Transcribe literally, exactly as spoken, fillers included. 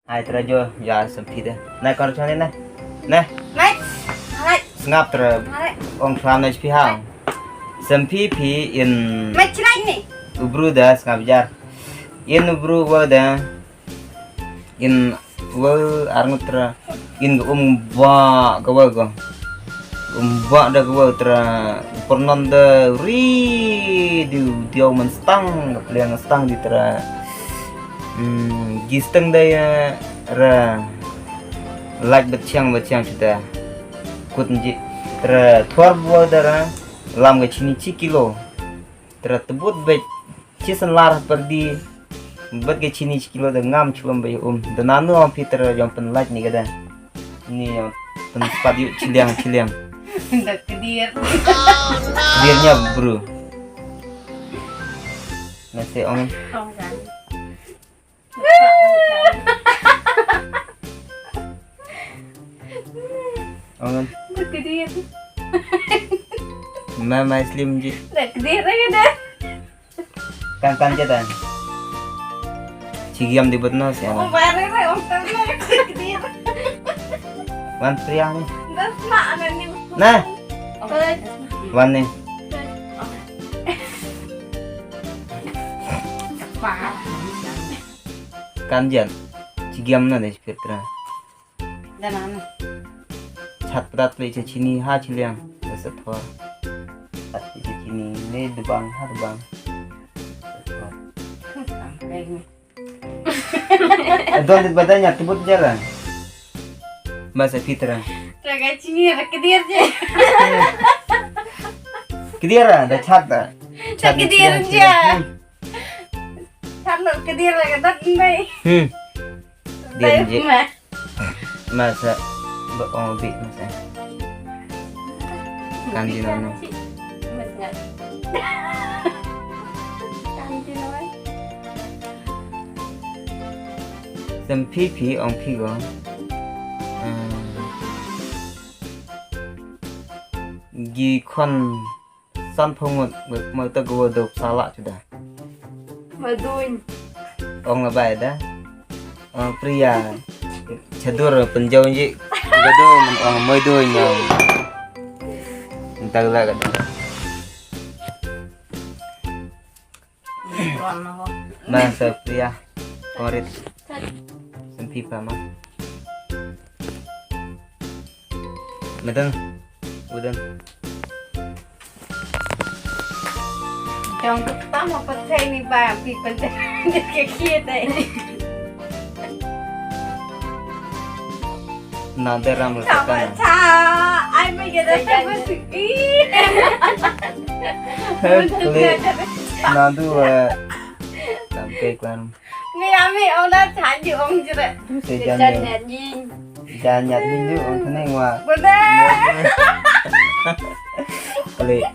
Ai, trai jo, ja, semphi de. Nai, kor chane, nai. Nai. Mai. Mai. Sngap, trai. Mai. Ong tram nai spi hang. Semphi phi in. Mai, chrai ni. Ubru da, sngap jar. In ubru wa da. In wa arngut, trai. In ga um ba ga wa ga. Umbah da kaba trai pyrngon da ri diu diu man stang, ka pliang stang di trai. Hmm, gi stang da ya ra lak bachang bachang chuta. Kut nji trai thor bua da ra lam ka chini chi kilo. Trai tebut bej chi sen lar perdi bet ke chini chi kilo da ngam chulom bej um da nanu am phi trai jong pen lak ni kada. Ni jong pen spat yu chiliang chiliang. Da kedir. Kedir nya bru. Nasi ong. Ong kan. Ong kan. Da kedir. Ma ma slim ji. Da kedir lagi dah. Kan kan je dan. Chigiam di butno siapa? Oh, bare re, oh, kan re, kedir. Wan priang ni. Das na ana ni. Nah. Wan ni. Kan jan. Chigiam na de chipir trai. Danan. Chat prat le cha chini ha chiliang. Sa thor. Chat le cha chini le debang ha debang. Sa thor. Adon dit badanya tebut jara. Masa pitra. Raga chini ra kedir je. Kedir ra da chat da. Chat kedir je. Hmm. Chat lo kedir ra ka dat ndai. Hmm. Dia je. Masa ba ong bi masa. Kan di nono. Kan di nono. Sem phi phi ong phi go. Hmm. Gi khon San phungut, ma ta gua dop sala chuda. Maduin. Ong la bai da. Ong Priya. Chadur penjau ji. Gadu men ong maduin ong. Entah la gadu. Masa Priya. Korit. Sempi pama. Medan. Udan. Jong ka tam ha pyrthei ni ba phi pynthei ke khie dei. Na de ram. Ka ba cha ai mai ke da ta ba su i. Klik. Na du, eh, tam ke klan. Mi ami ong da cha ji ong jre. Se jan jan ni. Jan nyat ni ju ong tneng wa. Bode. Klik.